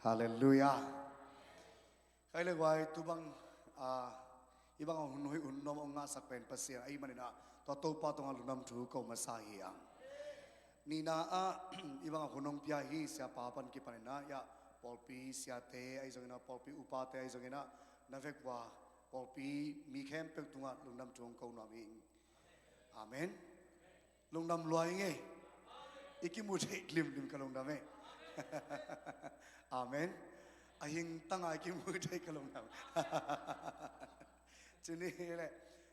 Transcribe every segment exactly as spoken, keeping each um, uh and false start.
Halleluiah. Khai le guai, tu bang, ah, i bang a hun hoih hun nuam hong ngahsak pen Pasian ahih manin ah, tua Topa tungah lungdam thu ko masa hi hang. Nihna ah, i bang a hun hong pia hi, siapa pan kipanin ah, ya, pawlpi siate ahi zongin ah, pawlpi upate ahi zongin ah, na vekpi-a, pawlpi mi khempeuh tungah lungdam thu hong ko nuam hi. Amen. Lungdam lua ing ei. I kimu thei limlim ka lungdam ei. Amen. A hing tanga i kimu thei ka lungdam. Cih ni le.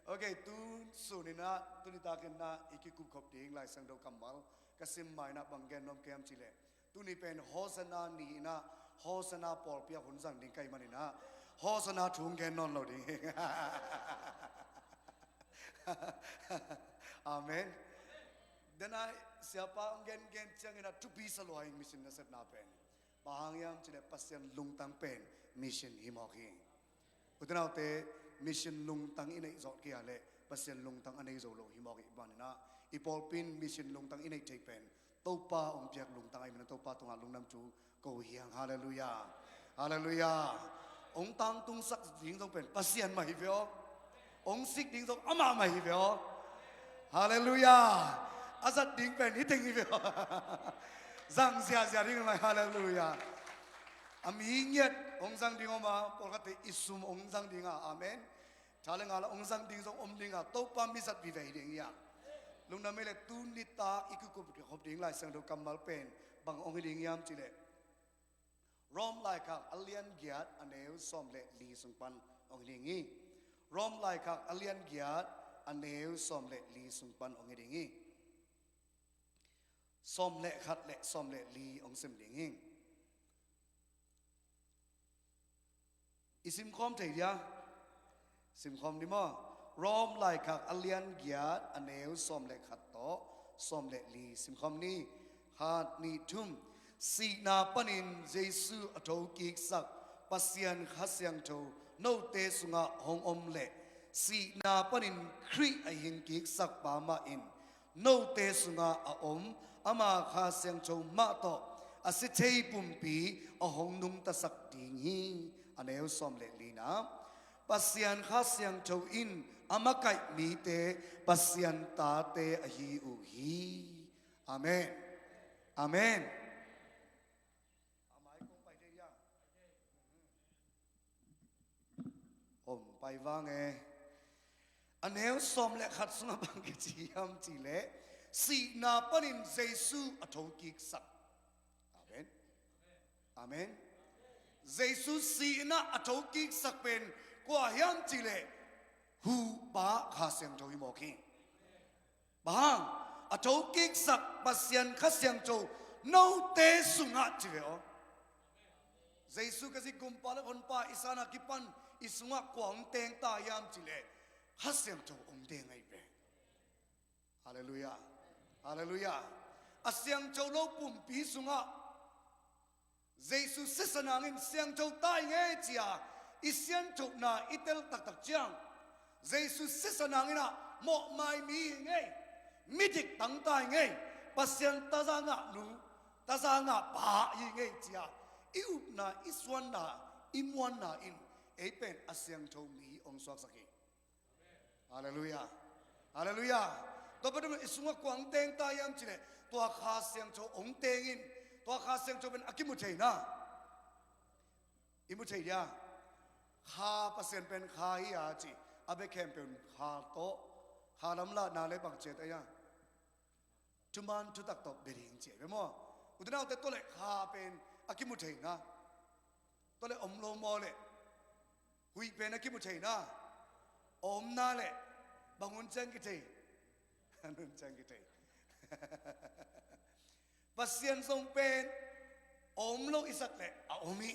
Ok, tu sun in ah, tu nitak in ah, i kikup khop ding Lai Siangtho kammal ka sim ma in ah bang gen nuam ka hiam cih leh, tuni pen Hosanna ni in ah, Hosanna pawlpi ah hun zang ding ka hih manin ah, Hosanna thu hong gen nawn lo ding hi. Amen. Denai siapa hong gengen ciangin ah thupi sa lua ing mission nasepna pen. Bang hang hiam cih leh Pasian lungtang pen mission hi mawk hi. U te nau te, mission lungtang i neih zawh kei a leh Pasian lungtang a nei zo lo hi mawk hi. Bang in ah, i pawlpi in mission lungtang i neih theih pen Topa hong piak lungtang ahih manin ah Topa tungah lungdam thu ko hi hang. Halleluiah. Halleluiah. Hong tangtungsak ding zong pen Pasian mah hi ve aw. Hong sik ding zong amah mah hi ve aw. Halleluiah. A zat ding pen hih teng hi ve aw. Zang ziahziah ding mah hi. Halleluiah. A mi ngiat hong zang ding om a, pawlkhatte i sum hong zang ding a. Amen. Tha le nga la hong zang ding zong om ding a, Topa mi zat vive hi ding hi a. Lungdam ei le, tu nitak i kikup khop ding Lai Siangtho kammal pen bang hong hi ding hiam cih leh, Rom laikhak a lian giat a neu sawm le li sung pan hong hi ding hi. Rom laikhak a lian giat a neu sawm le li sung pan hong hi ding hi. Sawm le khat le sawm le li hong sim ding hi. I simkhawm thei dia? Simkhawm ni maw? Rom laikhak a lian giat a neu sawm le khat tawh sawm le li simkhawm ni. Khat, nih, thum. Sihna panin Jesu a thokiksak Pasian Kha Siangtho note sungah hong om leh, sihna panin Khrih a hingkiksak pa mah in note sungah a om ama Kha Siangtho mah tawh a si thei pumpi a hong nungtasak ding hi. A neu sawm le lina, Pasian Kha Siangtho in a makaih mite Pasian tate ahi uh hi. Amen. Amen. Om pai vang e. A neu sawm le khat sungah bang kici hiam cih leh, sihna panin Jesu a thokiksak. Amen. Amen. Jesu sihna a thokiksak pen kua hiam cih leh, huhpa Kha Siangtho hi mawk hi. Bang hang? A thokiksak Pasian Kha Siangtho note sungah ci ve aw. Jesu Khazih gumpa le honpa i san a kipan i sungah kua hong teng ta hiam cih leh, Kha Siangtho hong teng ahi ve. Halleluiah. Halleluiah. A siangtho lo pumpi sungah Jesu sisan hangin siangtho ta ing ei ci-a i siangthona i tel taktak ciang, Jesu sisan hangin ah mawhmai mi hi ing ei, midik tang ta ing ei, Pasian taza ngahnu, taza ngahpa hi ing ei ci-a i upna, i suanna, i muanna in ei pen a siangtho mi hong suaksak hi. Halleluiah. Halleluiah. Tua pen i sungah kua hong teng ta hiam cih leh, tua Kha Siangtho hong teng in. Tua Kha Siangtho pen a kimu theihna, i mu thei dia? Kha, Pasian pen Kha hi a ci. A bia khempeuh in Kha tawh, Kha lamlahna le bang ciat a hia? Thuman thutak tawh bia ding ci a hi ve maw? U te nau te, tua leh Kha pen a kimu theihna. Tua leh om lo maw leh? Huih pen a kimu theihna. Omna leh bang hun ciang kithei? Hun ciang kithei. Pasian zong pen om lo i sak leh a om hi.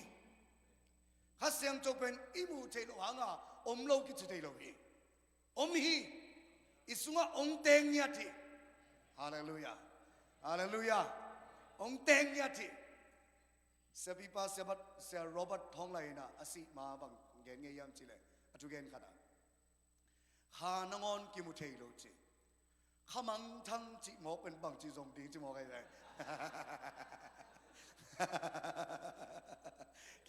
Kha Siangtho pen i muh theih loh hanga om lo kici thei lo hi. Om hi. I sungah hong teng ngiat hi. Halleluiah. Halleluiah. Hong teng ngiat hi. Siapipa, Siabat, Sia Robert Thawng Lai in ah a sih ma bang gen ngei hiam cih leh, a thugen khat ah, Kha nangawn kimu thei lo ci. Kha mangthang cih mawk pen bangci zong ding ci mawk ahi ve.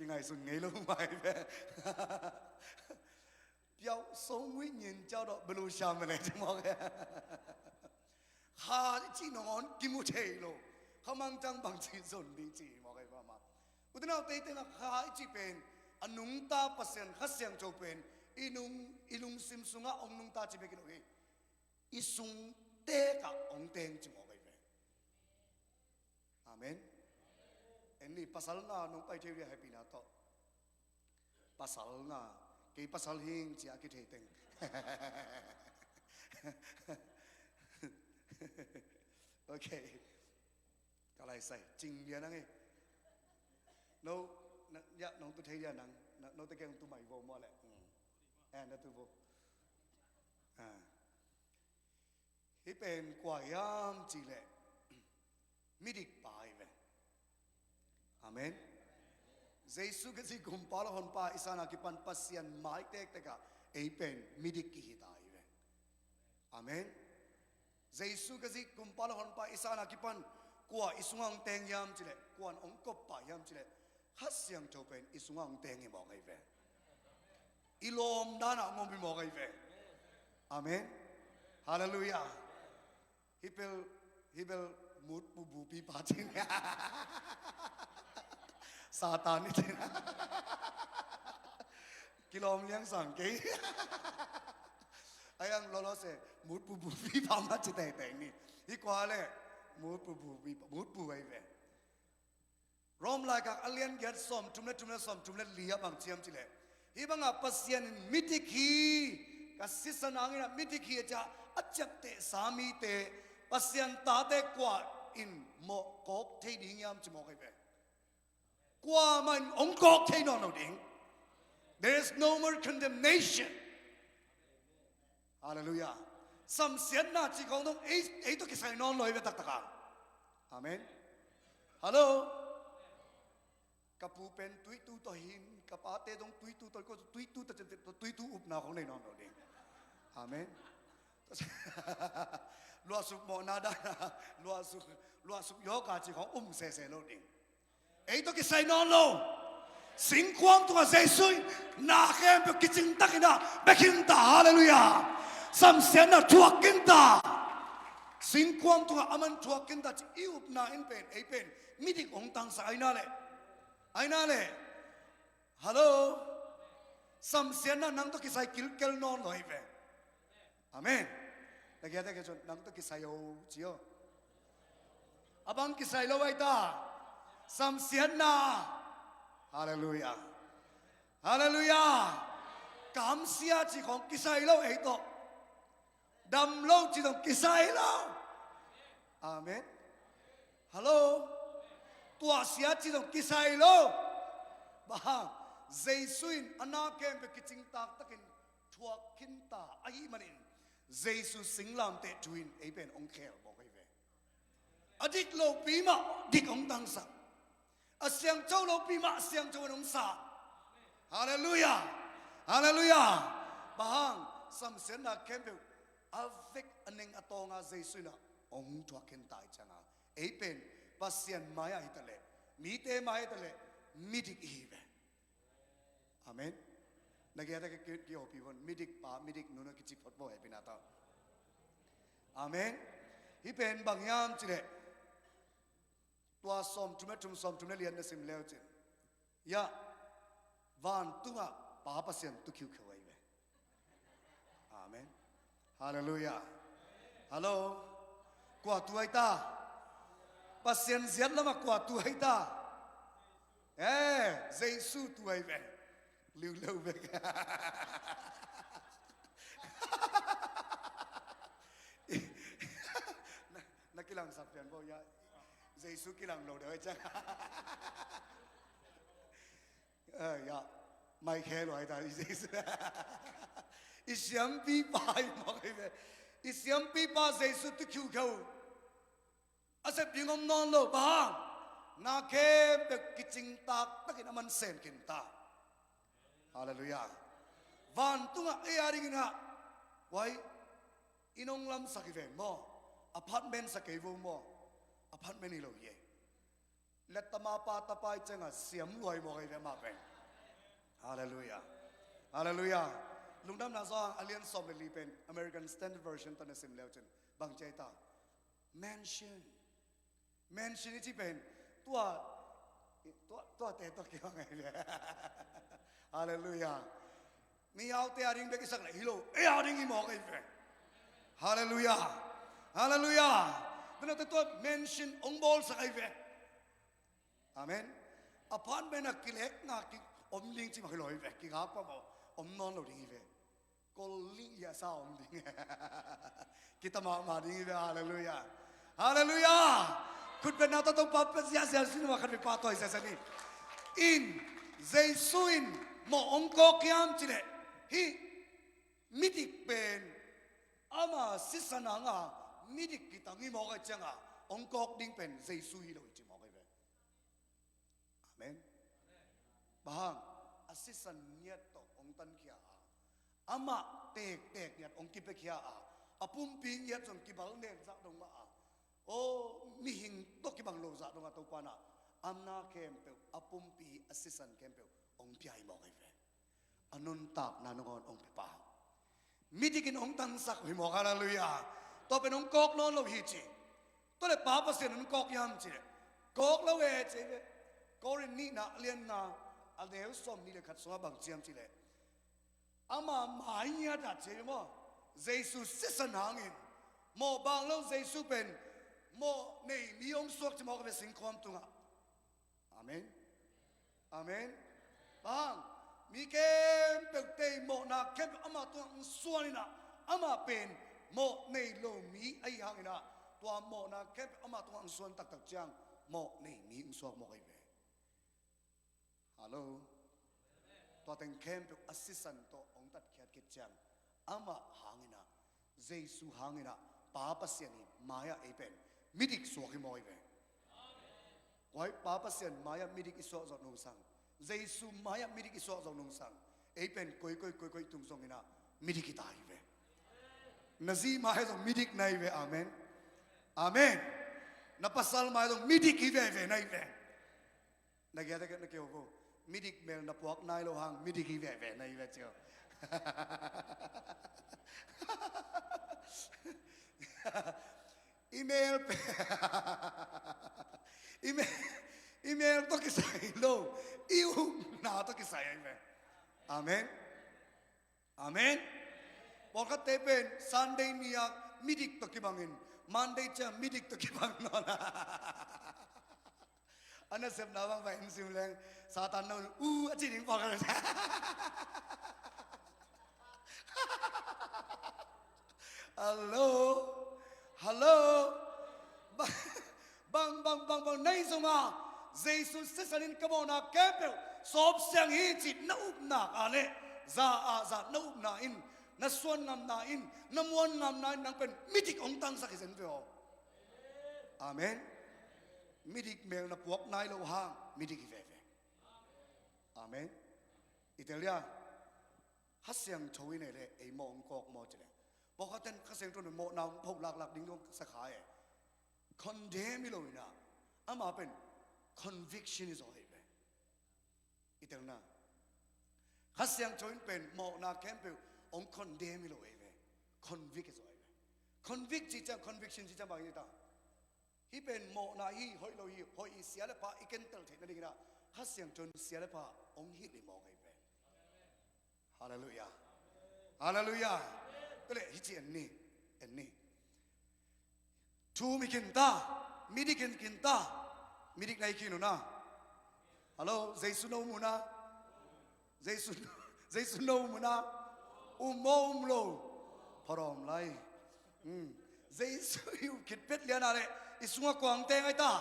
Kingaihsun ngei lo mai ve. Piau song wi nyin ciau dawh belu siam le ci mawk e. Kha i cih nangawn kimu thei lo. Kha mangcang bangci zon ding ci mawk e mama. U te nau te tengah kha i cih pen a nungta Pasian Kha Siangtho pen i nung, i lungsim sungah hong nungta ci bek hi lo hi. I sungte kah hong teng ci mawk e ve. Amen. En ni pasal nga nong pai thei uh dia happy na tawh. Pasal nga, kei pasal hing cia kithei teng. Okay. Ka lai sai, cing dia nang e. No, na, ya, nong tu thei dia nang, na, no te keng tu mai vo mua le. Mm. Eh, na tu vo. Ah. Hih pen kua hiam cih leh midik pa hi ve. Amen. Jesu Khazih kumpa le honpa i sana kipan Pasian mai tektek ah ei pen midik kihi ta hi ve. Amen. Jesu Khazih kumpa le honpa i sana kipan kua i sungah hong teng hiam cih leh, kuan hong kop pah hiam cih leh, Kha Siangtho pen i sungah hong teng hi mawk ahi ve. I lawm dan ah hong om hi mawk ahi ve. Amen. Halleluiah. Hih bel, hih bel mut bubupi pa cin. Satan i cin. Kilawm liang sang kei. Ai ang lolo se mut bubupi pa ma ci teng teng ni. Hih kua le mut bubupi pa, mut bu ahi ve. Rom laikhak a lian giat sawm thum le thum le sawm thum le li ah bang ci hiam cih leh, hih bangah Pasian in midik hi, ka sisan hangin ah midik hi a ciah a ciaptehsa mite, Pasian tate kua in mawh kawk thei ding hiam ci mawk ahi ve. Kuamah in hong kawk thei nawn lo ding. There is no more condemnation. Halleluiah. Samsiatna cih khawng dong ei, ei tawh kisai nawn lo hi ve taktakah. Amen. Hallo. Ka pu pen tuitu tawh hin, ka pate dong tuitu tawh, ko tuitu tawh, tuitu upna khawng nei nawn lo ding. Amen. Luahsuk mawhna dana, luahsuk, luahsuk yoga cih khawng um sese lo ding. Ei tawh kisai nawn lo. Singkuang tungah Jesu in na khempeuh kicingtakin ah bia khinta, halleluiah. Samsiatna thuak khinta. Singkuang tungah aman thuak khinta ci i upna in pen, ei pen midik hong tangsak ahi na leh. Ahi na leh. Hallo. Samsiatna nang tawh kisai kilkel nawn lo ahi ve. Amen. Na kiate ke cun nang tawh kisai o ci o. A bang kisai lo ahi ta. Samsiatna. Halleluiah. Halleluiah. Kamsia cih khawng kisai lo ei tawh. Dam lo cih zong kisai lo. Amen. Hallo. Tuahsia cih zong kisai lo. Bang hang Jesu in a na khempeuh kicingtak takin thuak khinta ahih manin Jesu singlamteh thu in ei pen hong khel mawk ahi ve. A dik lopi mah dik hong tangsak. A siangtho lopi mah siangtho in hong sa. Halleluiah. Halleluiah. Bang hang samsiatna khempeuh a vek a neng a tawnga Jesu in ah hong thuak khinta ahih cianga ei pen Pasian mai-ah hi taleh, mite mai-ah hi taleh midik ihi ve. Amen. Na kiate ki, ki, ki opi von midik pa midik nu na kici phot vo hehpihna tawh. Amen. Hih pen bang hiam cih leh tua sawm thum le thum, sawm thum le lian na sim leu cin, ya, vantungah Pa Pasian tu khiukheu ahi ve. Amen. Halleluiah. Hallo. Kua tu ahi ta? Pasian ziat lamah kua tu ahi ta? Eh, Jesu tu ahi ve. Liu lo bek. Na, na kilangsak pian bo ya. Jesu kilang lo deuh ahi ciang. Eh, ya. Mai khe lo ahi ta, i Jesu. I siampipa i mawk ahi ve. I siampipa Jesu tu khiukheu. A sep ding om nawn lo, bang hang? Na khempeuh kicingtak takin a man sem khinta. Halleluiah. Vantungah ei a dingin ah, wai, i nong lamsak hi ven maw? Apartment sa kei vo maw? Apartment hi lo hi e. Lettama pa tapa i cianga siam luai mawk ahi ve amah pen. Halleluiah. Halleluiah. Lungdamna Johan a lian sawm le li pen American Standard Version tawh na sim leu cin bang ci ai ta? Mansion. Mansion i ci pen tua, tua, tuate tua kibang ahi ve. Halleluiah. Mi aute a ding bek i sak le hi lo, ei a ding i mawk ahi ve. Halleluiah. Halleluiah. Tuna te tua mansion ong bawlsak ahi ve. Amen. Apartment a kilekna ki om ding ci mah hi lo hi ve, kigak pah maw, om nawn lo ding hi ve. Kol nih liahsa om ding. Kita mahmah ding hi ve. Halleluiah. Halleluiah. Khutbetna tawh Topa pia ziahziah sin mah khat ve pa tawi ziahziah ni. In, Jesu in mawh ong kawk hiam cileh, hih midik pen ama sisan hanga midik kitang hi mawk ahi cianga ong kawk ding pen Jesu hi lo hi ci mawk ahi ve. Amen. Bang hang, a sisan ngiat tawh ong tankhia a, amah tektek ngiat ong kipiakhia a, a pumpi ngiat zong kibal nen zah dong mah a, aw, mihing tawh kibang lo zah dong a Topa na, a na khempeuh, a pumpi, a sisan khempeuh ong pia hi mawk ahi ve. A nuntakna nangawn ong pia pa. Midik in ong tangsak hi mawk, halleluiah. Tua pen ong kawk nawn lo hi ci. Tua le Pa Pasian ong kawk hiam ci le, kawk lo e ci ve. Korin nihna a lian nga a neu sawm nih le khat sungah bang ci hiam ci le, ama mai ngiat ah ci ve maw, Jesu sisan hangin mawh bang lo Jesu pen mawh nei mi ong suak ci mawk ve singkhuam tungah. Amen. Amen. Bang, mi khempeuh tei mawhna khempeuh ama tungah ang suan inah, ama pen mawh nei lo mi ahi hanginah, tua mawhna khempeuh ama tungah ang suan taktak ciang mawh nei mi ang suak mawk ahi ve. Hallo. Tua teng khempeuh a sisan tawh ong tatkhiat khit ciang amah hanginah, Jesu hanginah, Pa Pasian i mai-ah ei pen midik suak hi mawk hi ve. Kuai Pa Pasian mai-ah midik i suak zawh nungsang, Jesu mai-ah midik i suak zawh nungsang, ei pen koikoi koikoi tung zonginah midik hi ta hi ve. Na zi mai zong midik na hi ve. Amen. Amen. Na pasal mai zong midik hi veve na hi ve. Na giate na keu vo. Midik mel na puak nai lo hang midik hi veve na hi ve cio. I mel pe, i mel, i mel tawh kisai lo, i ukna tawh kisai ahi ve. Amen. Amen. Pawlkhatte pen Sunday ni-a midik tawh kibangin, Monday ciang midik tawh kibang nawn a. A nasepna bang vai in sim leng Satan na un u a ci ding pawlkhat. Hallo. Hallo. Bang, bang, bang, bang, na hi zongah Jesu sisanin ka mawhna khempeuh sawp siang hi cih na upna ah le, za ah za na upna in, na suan ngamna in, na muan ngamna in nang pen midik hong tangsak hi zen ve aw. Amen. Midik mel na puak nai lo hang midik hi veve. Amen. I tel dia. Kha Siangtho in ei le ei mawh hong kawk maw ci le, pawlkhat ten Kha Siangtho in mawhna hong pho laklak ding dong sa kha e. Condemn hi lo inah, amah pen conviction hi zaw hi ve. I telna, Kha Siangtho in pen mawhna khempeuh hong condemn hi lo hi ve. Convict hi zaw hi ve. Convict cih ciang, conviction cih ciang bang hi ta? Hih pen mawhna hi, hoih lo hi, hoih hi, sia le pha i kentel theih nadinginah Kha Siangtho in sia le pha hong hilh hi mawk ahi ve. Halleluiah. Halleluiah. Tua leh hih ci en ni, en ni. Thu mi khin ta, midik in khin ta, midik na hi khin uh na. Hallo, Jesu no um uh na. Jesu, Jesu no um uh na. Um maw um lo. Pharawm lai. Hmm. Jesu i uh khit pet liana le i sungah kuang teng ai ta.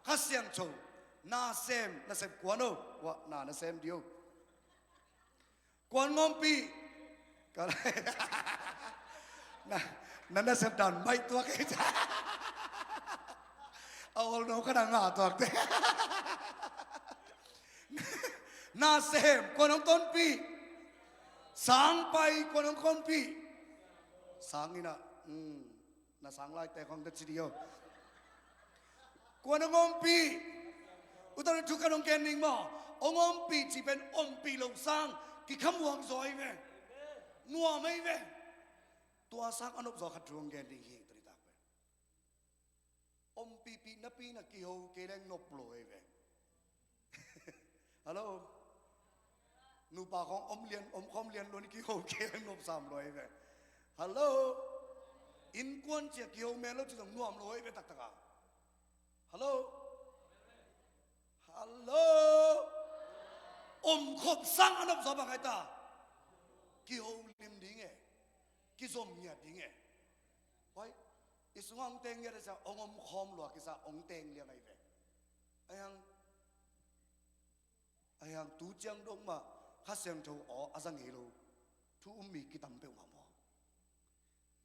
Kha Siangtho. Na sem, na sem kuan o. Kuan na, na sem dio. Kuan ngawmpi. Ka lai. Na, na nasep dan maih tuak e. A olno ka na ngah tuak te. Na sem, kuan hong tonpi. Sang pai, kuan hong tonpi. Sang inah, hmm. Na sang lai te khong te ci di o. Kuan hong ompi. Uta thu khat hong gen ning maw? Hong ompih cih pen ompih loh sang kikhamuang zaw hi ve. Nuam hi ve. Tua sang a nop zaw khat thu hong gen ding hi. Tuni tak pen ompihpih napi na kiho kei leng nop lo hi ve. Hallo. Nupa khawng om lian, om khawm lian lo ni, kiho kei leng nop sam lo hi ve. Hallo. Innkuan cia kiho men lo ci zong nuam lo hi ve taktak a. Hallo. Hallo. Om khop sang a nop zaw bang hi ta. Kiho lim ding e. Kizom ngiat ding e. Wai. I sungah hong teng ngiat a sia, hong om khawm lua kisa, hong teng liang ahi ve. Ahi hang, ahi hang tu ciang dong mah Kha Siangtho aw a za ngei lo thu um mi kitam peuhmah maw?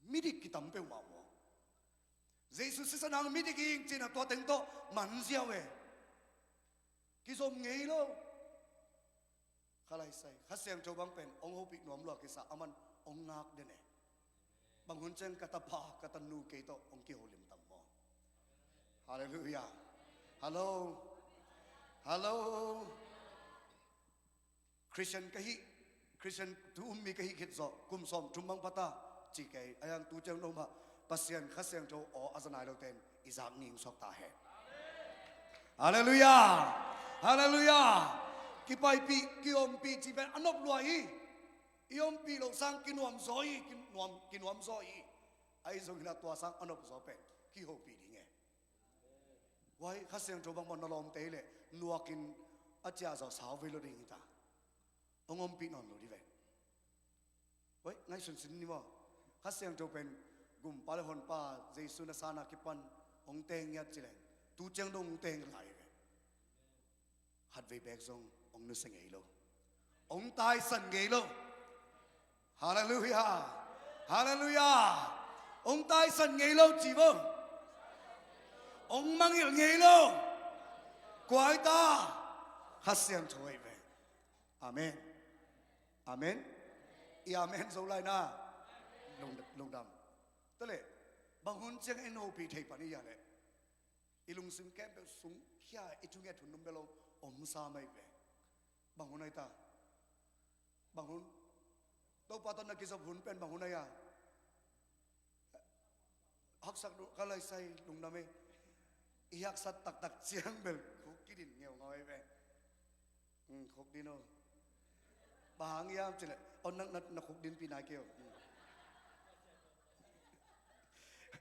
Midik kitam peuhmah maw? Jesu sisan hang midik hi ing cihna tua teng tawh man ziau e. Kizom ngei lo. Kha lai sai, Kha Siangtho bang pen hong hopih nuam lua kisa, aman hong ngak den e. Bang hun ciang ka tapa, ka tanu kei tawh hong kiho lim tam maw? Halleluiah. Hallo. Hallo. Christian ka hih, Christian thu um mi ka hih khit zawh kum sawm thum bang pha ta, ci kei. Ahi hang tu ciang dong mah Pasian Kha Siangtho aw a za nai lote in i zak ning suak ta hen. Halleluiah. Halleluiah. Kipaipih, kiompih cih pen a nop lua hi. I ompih loh sang kinuam zaw hi, kinuam, kinuam zaw hi. Ahi zongin a tua sang a nop zaw pen kihopih ding e. Wai, Kha Siangtho bang maw na lawmte hi leh nuakin a ciah zaw sau vei lo ding hi ta. Hong ompih nawn lo ding ve. Wai, ngaihsun sin ni maw? Kha Siangtho pen gumpa le honpa Jesu na san a kipan hong teng ngiat ci leng tu ciang dong hong teng lai ve. Khatvei beek zong hong nusia ngei lo. Hong taisan ngei lo. Halleluiah. Halleluiah. Hong taisan ngei lo ci vo. Hong mangngilh ngei lo. Kua hi ta? Kha Siangtho ahi ve. Amen. Amen. I amen zo lai na. Lung, lungdam. Tua leh, bang hun ciang en hopih thei pan i hia leh, i lungsim khempeuh sungkhia i thunget hun num bel om sam ahi ve. Bang hun ahi ta? Bang hun? Topa tawh na kizop hun pen bang hun ahi a? Haksa, ka lai sai, lungdam e. I haksat taktak ciang bel khuk kidin ngeungau ahi ve. Hmm, khuk din o. Bang hang hiam cih leh, o, na, na, na khuk dinpih nai kei o. Hmm.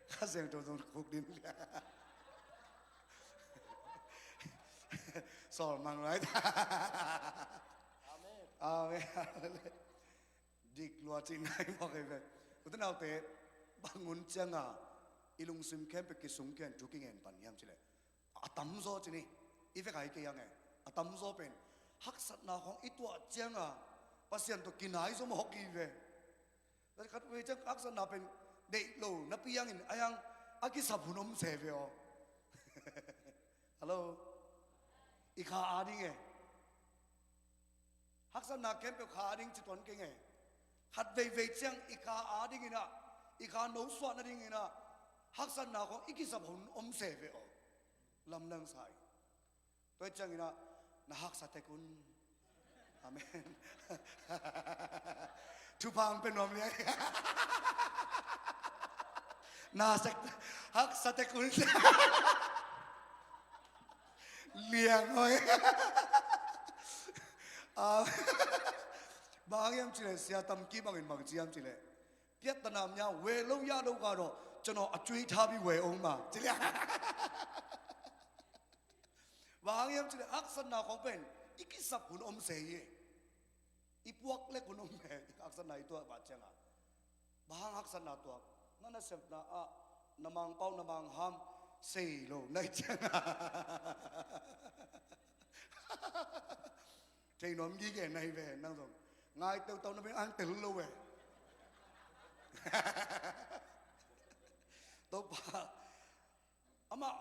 Kha Siangtho zong khuk din. Sawl mang lai ta. Amen. Amen. Dik lua cih nai mawk ahi ve. U te nau te, bang hun ciang a i lungsim khempeuh kisungkhia in thu kingen pan hiam cih leh, a tamzaw ci ni, i vek a hi kei hang e, a tamzaw pen haksatna khawng i tuah ciang a Pasian tawh kinai zaw mawk hi ve. Khatvei ciang haksatna pen deih lo napi hangin, ahi hang a kisap hun om se ve aw. Hallo. I kha a ding e. Haksatna khempeuh kha a ding ci tuan keng e. Khat veivei ciang i kha a dingin ah, i kha nosuah nadingin ah, haksatna khawng i kisap hun om se ve aw. Lamdang sa ing. Tua hi ciangin ah, na haksa tek un. Amen. Thupha hong pia nuam liang. Na sak, haksa tek un. Liang oi. Ah, bang hiam cih leh, Sia Tam Kee bangin bang ci hiam cih leh, piattana mya weh lo ya lo ka daw, cano a cui tha bi weh ong ma, ci liang. Bang hang hiam cih leh haksatna khawng pen i kisap hun om se hi. I puak lek hun om e, haksatna i tuah bah ciang a. Bang hang haksatna tuak? Na nasepna ah na Mangpau na Mangham sei lo na hih ciang a. Thei nuam gige na hi ve, nang zong ngai teutau na beng ang tel lo e. Topa, amah,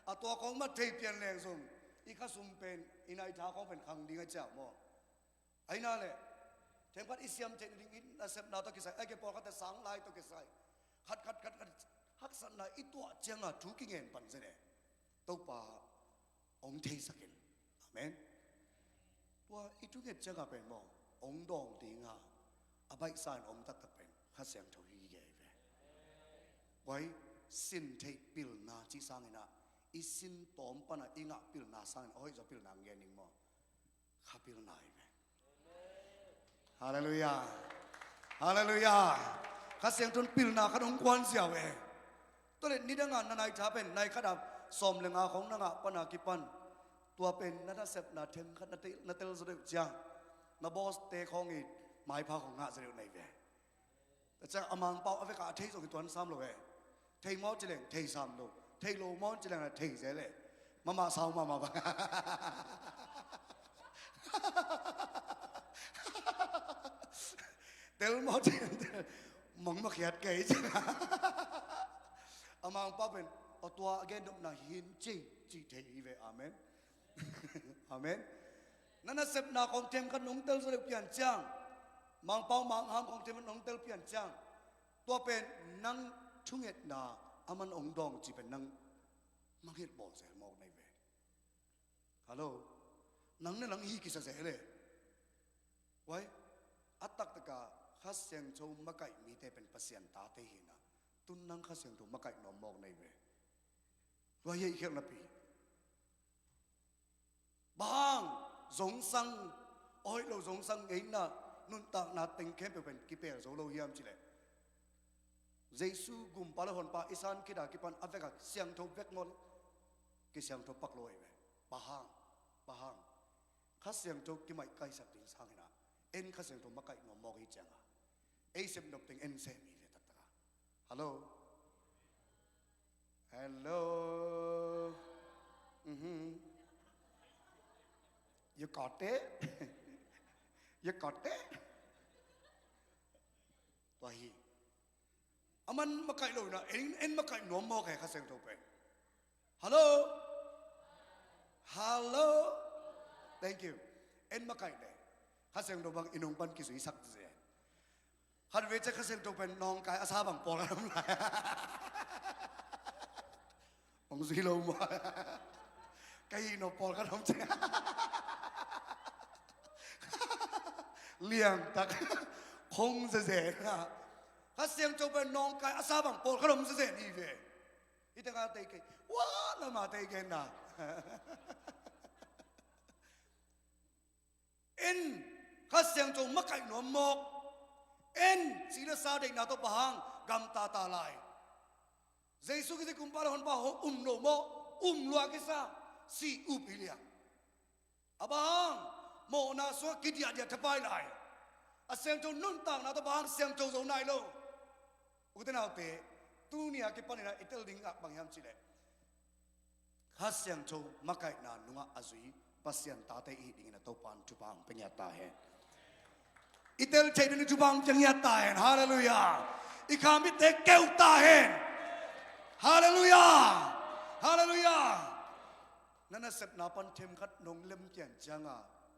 a tua khawng mah thei pian leng zong, i khasum pen, i naitha khawng pen khang ding a ciah maw? Ahi na leh, themkhat i siam theih nading i nasepna tawh kisai, a ke pawlkhatte sang lai tawh kisai, khat, khat, khat, khat, haksatna i tuah ciang a thu kingen pan zen e. Topa, hong theisak in. Amen. Tua i thunget ciangah pen maw, hong dawng dinga a baihsa in om taktak pen Kha Siangtho hi gige hi ve. Tua hi sin theih pilna cih sanginah i sin tawm pana i ngah pilna sangin a hoih zaw pilna hong gen ding maw? Kha pilna hi ve. Halleluiah. Halleluiah. Kha Siangtho in pilna khat hong kuan ziau e. Tua le nidanga na nai tha pen nai khata sawm le nga khong na ngah pana kipan tua pen na nasepna them khat na tel, na tel zaw deuh ciang na boss te khong i maipha khong ngah zaw deuh na hi ve. Tua ciang a Mangpau a vekah a thei zong hi tuan sam lo e. Thei maw ci leng thei sam lo. Thei lo maw ci leng a thei zel e. Mahmah sau mahmah bang. Tel maw ci leng tel. Mangmah khiat kei ci. A Mangpau pen a tua a gen dopna hin ci ci thei hi ve. Amen. Amen. Na nasepna khong them khat nong tel zaw deuh pian ciang, Mangpau mangham khong them khat nong tel pian ciang, tua pen nang thungetna a man hong dawng ci pen nang mangngilh bawl zel mawk na hi ve. Hallo. Nang na nang hi kisa zel e. Wai. A taktaka Kha Siangtho makaih mite pen Pasian tate hi na. Tun nang Kha Siangtho makaih nuam mawk na hi ve. Tua hi a i khialh napi. Bang hang zongsang, a hoih lo zongsang ngeina, nuntakna teng khempeuh pen kipel zo lo hiam cileh? Jesu gumpa le honpa i san khita kipan a veka siangtho vek ngol, kisiangtho pak lo ahi ve. Bang hang, bang hang. Kha Siangtho kimaih kaisak ding sangina, en Kha Siangtho makaih nuam mawk hi cianga, ei sem nop teng en sem hi ve taktaka. Hallo? Hello. Mhm. You got it? You got it? Tua hi. A man makaih lo na, en, en makaih nuam mawk e Kha Siangtho pen. Hallo? Hallo? Thank you. En makaih le Kha Siangtho bang i nung pan kizuisak zen. Khat vei ciang Kha Siangtho pen nawngkai a sa bang pawlkhat om lai. Hong zui lo mua. Ka hih nop pawlkhat om ciang liangtak khong zeze na. Kha Siangtho pen nawngkai a sa bang pawlkhat om zeze ni ve. Hih tengah tei kei. Wah, lama tei kei na. En Kha Siangtho makaih nuam mawk. En ci le sa deihna tawh bang hang gamta ta lai? Jesu Khazih gumpa le honpa hong um lo maw? Um lua kisa, si up hi liang. A bang hang mawhna sungah kidiahdiah thapai lai? A siangtho nuntakna tawh bang hang siangtho zo nai lo? Ute naute, tuni a kipanina i tel ding ah bang hiam cileh? Kha Siangtho makaihna nungah a zui Pasian tate i hih dingin a Topan thupha hong pia ngiat ta hen. I tel theih dingin thupha hong pia ngiat ta hen. Halleluiah. I kha mitte keu ta hen. Halleluiah. Halleluiah. Na nasepna pan themkhat nong lem pian cianga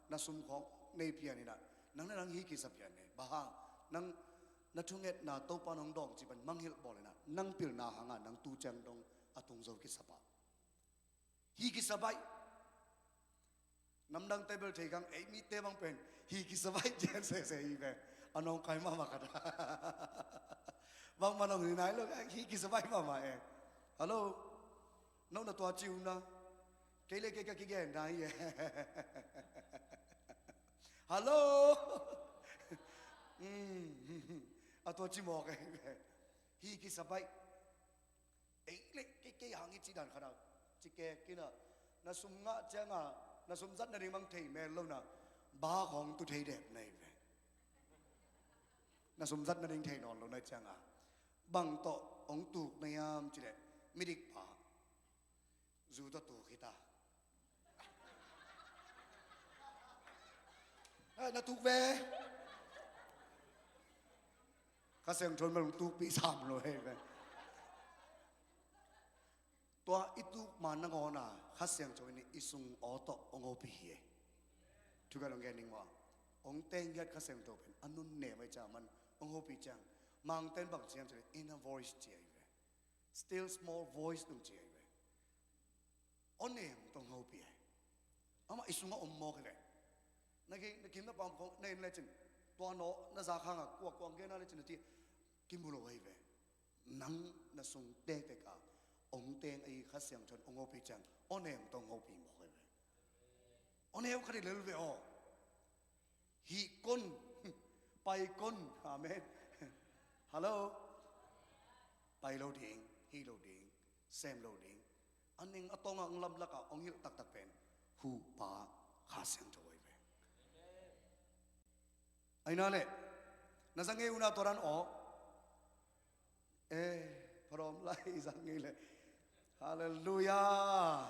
na sum khawng nei pian inah nang le nang hi kisa pian ne. Bang hang? Nang na thungetna Topan hong dawng ci pan mangngilh bawl inah nang pilna hanga nang tu ciang dong a tung zo kisa pah. Hi kisa baih. Namdangte bel thei kang, ei mite bang pen hi kisa baih cian sese hi ve. A nawngkai mahmah khat. Bangmah nong hi nai lo, hi kisa baih mahmah e. Hallo? No na tua ci uh na. Kei le kei ka kigen na hi e. Hallo? Mm. A tua ci mawk e hi ve. Hi kisa baih. Ei le kei, kei hang i ci dan khat a ci kek kina, na sum ngah cianga na sum zat nading bang thei mel lo na, ba khawng tu thei dep na hi ve. Na sum zat nading thei nawn lo na cianga bang tawh hong tuk na hiam cileh, midik pa zu tawh tuk hi ta. Eh, na tuk ve. Kha Siangtho in bel hong tukpih sam lo hi ve. Tua i tuk ma nangawna Kha Siangtho in i sung aw tawh hong hopih hi e. Thugen hong gen ding maw? Hong tenghiat Kha Siangtho pen a nun nem ahi ciang man hong hopih ciang, Mangten bang ciam cileh inner voice ci ahi ve. Still small voice nung ci ahi ve. Aw nem tawh hong pi e. Amah i sungah om mawk hi ve. Na ki, na kim na pam khong na en lecin, tua nawh na zak hangah kua kuang gen a lecin a ti, kimu lo ahi ve. Nang na sung tektek a ong teng ahi Kha Siangtho in ong hopih ciang, aw ne ong tawh ong hopih mawk ahi ve. Aw ne ong kha dih lel ve aw. Hih kon, pai kon. Amen. Hallo. Pai lo ding, hih lo ding, sem lo ding. A ning a tawngah ong lamlakah ong hilh taktak pen Hupa Kha Siangtho ahi ve. Ahi na leh, na za ngei uh na tua dan aw. Eh, pharawm lai i za ngei leh. Halleluiah.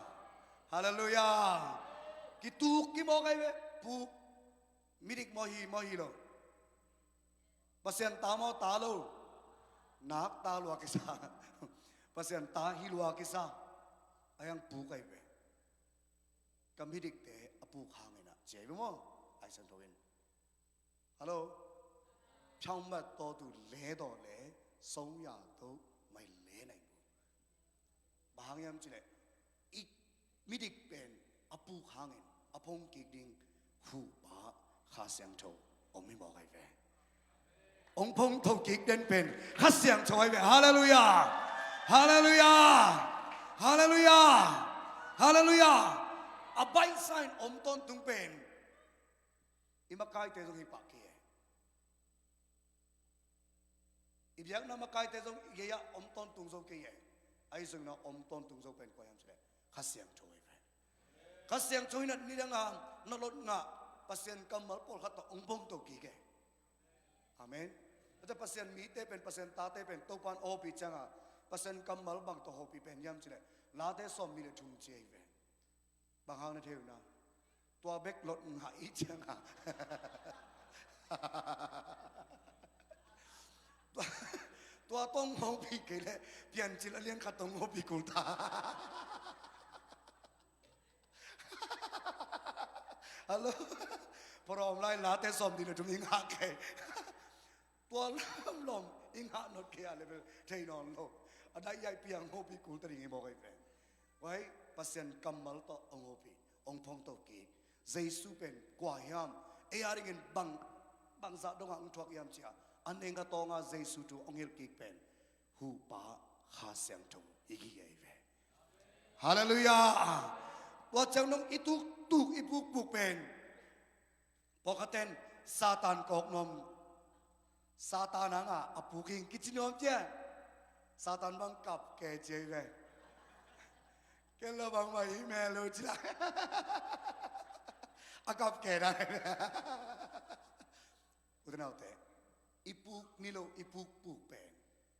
Halleluiah. Kituk kimawk ahi ve. Puk. Midik maw hi, maw hi lo. Pasian ta maw, ta lo. Nak ta lua kisa. Pasian ta hi lua kisa. Ahi hang puk ahi ve. Ka midikte a puk hangin ah, ci ahi ve maw? Ahi Siangtho in. Hallo. ဖြောင့်မတ်သောသူ လဲသော်လည်း ဆုံးရာသို့ မလဲနိုင်ဘူး. Bang hang hiam cih leh, i midik pen a puk hangin a phongkik ding Hupa Kha Siangtho om hi mawk ahi ve. Ong phongtho kik den pen Kha Siangtho ahi ve. Halleluiah. Halleluiah. Halleluiah. Halleluiah. A baihsa in om tawntung pen i makaite zong hi pah kei e. I biakna makaite zong i gei-ah om tawntung zo kei e. Ahi zongin a om tawntung zo pen kua hiam cih leh Kha Siangtho ahi ve. Kha Siangtho in a nidanga na lot ngah Pasian kammal pawlkhat tawh ong phongto kik e. Amen. Tua Pasian mite pen, Pasian tate pen Topan a hopih cianga Pasian kammal bang tawh hopih pen hiam cih leh Late sawmnih le thum ci ahi ve. Bang hang na thei uh na? Tua bek lot ngah i cianga tua, tua tawh ong hopih kei leh Piancil a lian khat tawh ong hopih kul ta. Hallo. Pharawm lai Late sawmnih le thum i ngah kei. Tua lamlawm i ngah not kei a leh bel thei nawn lo. A daih hiai piang hopih kul ta ding hi mawk ahi ve. Huai Pasian kammal tawh ong hopih, ong phongto kik. Jesu pen kua hiam? Ei a dingin bang, bangzah dongah ong thuak hiam cih a, a ning a tawnga Jesu thu ong hilh kik pen Hupa Kha Siangtho i gige ahi ve. Halleluiah. Tua ciang nong i tuktuk i pukpuk pen pawlkhatten Satan kawk nuam. Satan hangah a puk hing kici nuam ciang Satan bang kap ke ci ahi ve. Ken lo bangmah hi mel lo ci la. A kap ke dan. Ute naute, i puk ni lo, i pukpuk pen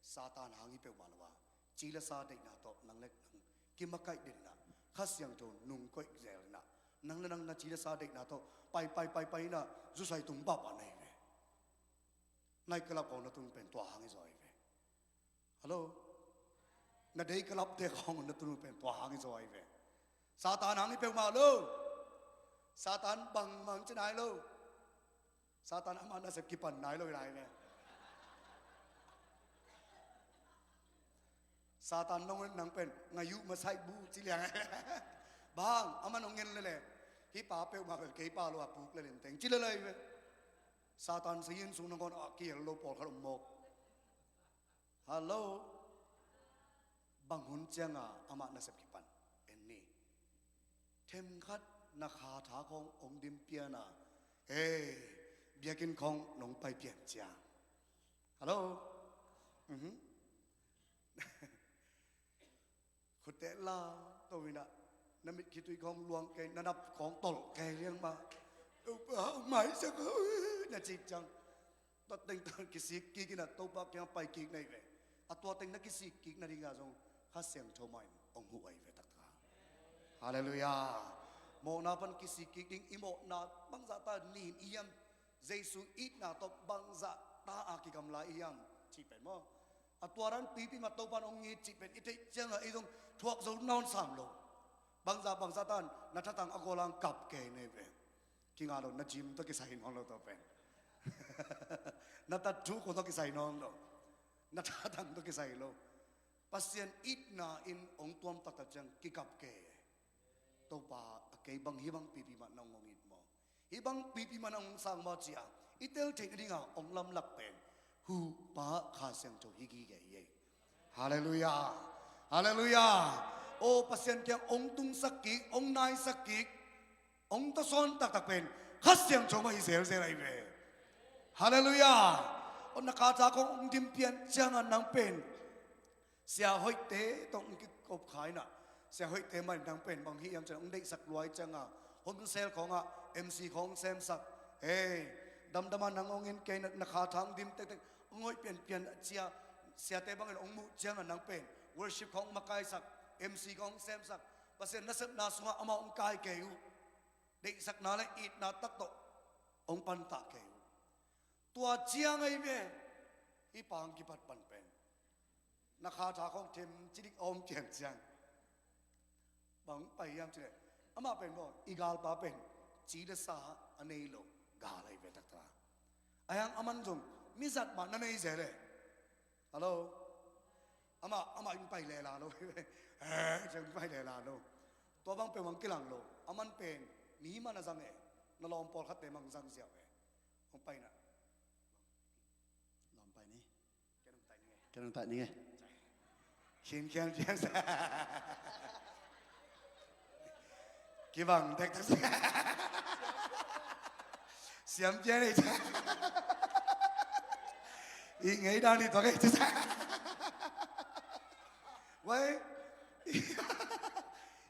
Satan hang hi peuhmah lo a, ci le sa deihna tawh nang le nang kimakaih den in ah, Kha Siangtho nungkoih zel in ah, nang le nang na ci le sa deihna tawh pai pai pai pai in ah, zusai tung pahpah na hi ve. Night club khawng na tun pen tua hang hi zaw hi ve. Hallo? Na day club te khawng na tun pen tua hang hi zaw hi ve. Satan hang hi peuhmah lo. Satan bangmah ci nai lo. Satan amah nasep kipan nai lo hi lai ve. Satan nong nang pen ngaih uh masaih bu ci liang. Bang, amah nong ngen lele, hih pa peuhmah bel kei pa lo a puk le lenteng ci lele hi ve. Satan sayin sung nangawn a kihel lo pawlkhat om mawk. Hallo? Bang hun cianga amah nasep kipan en ni? Themkhat na kha tha khawng ong dim pian a, hei, biakinn khawng nong pai pian ciang. Hallo? Mhm. Khutte la to in ah, na mit khitui khawng luang kei, na nap khawng tolh kei liang mah. Topa hong maisak na cih ciang, tua teng tawh kisik kik in ah Topa kiang pai kik na hi ve. A tua teng na kisik kik nading ah zong Kha Siangtho mah in ong huh ahi ve taktak a. Halleluiah. Mawhna pan kisik kik ding, i mawhna bangzah ta nin i hiam, Jesu itna tawh bangzah ta a kigamla i hiam cih pen maw. A tua dan pipi mah Topan ong it cih pen i theih ciangah ei zong thuak zo nawn sam lo. Bangzah bangzah tan na thatang a gawlang kap kei na hi ve. Kinga lo, na gym tawh kisai nawn lo tua pen. Na tattoo khawng tawh kisai nawn lo. Na thatang tawh kisai lo. Pasian itna in ong tuam taktak ciang kikap kei. Topa, a kei bang hih bang pipi mah nong hong it maw? Hih bang pipi mah nong sang maw ci-a i tel theih nadinga hong lamlak pen Hu, Pa, Kha Siangtho hi gige hi ei. Halleluiah. Halleluiah. Aw, Pasian kiang hong tungsak kik, hong naisak kik, hong tawsawn taktak pen Kha Siangtho mah hi zelzel ahi ve. Halleluiah. Aw, na kha tha khawng hong dim pian ciangin nang pen Sia Hoihte tawh hong kikop kha in ah, Sia Hoihte mah in nang pen bang hi hiam ci-in hong deihsak lua ciangin, home cell khawngah M C khawng hong semsak. Hei, damdam a nang hong in, kei na, na kha tha hong dim tektek, hong hoih pianpian a ci-a, siate bangin hong muh ciangin nang pen worship khawng hong makaisak, M C khawng hong semsak. Pasian nasepna sungah amah hong kai kei uh. Deihsakna le itna tak tawh hong pantah kei uh. Tua ciang ahi ve, hih pa hong kipat pan pen na kha tha khawng themcilik a om pian ciang, bang pai hiam ci leh, amah pen maw, i galpa pen ci le sa a nei lo gal ahi ve taktak. Ahi hang aman zong mizat mah na nei zel e. Hallo? Amah, amah in pai lela lo. Eh, ciang pai lela lo. Tua bang pen hong kilang lo. Aman pen mi mah na zang e. Na lawm pawlkhatte mah hong zang ziau e. Hong pai na. Lawm pai ni. Ken hong tai ning e. Ken hong tai ning e. Khinkhian pian sa. Kibang dektak sa. Siam pian e. I ngei dan i tuak e. Wai.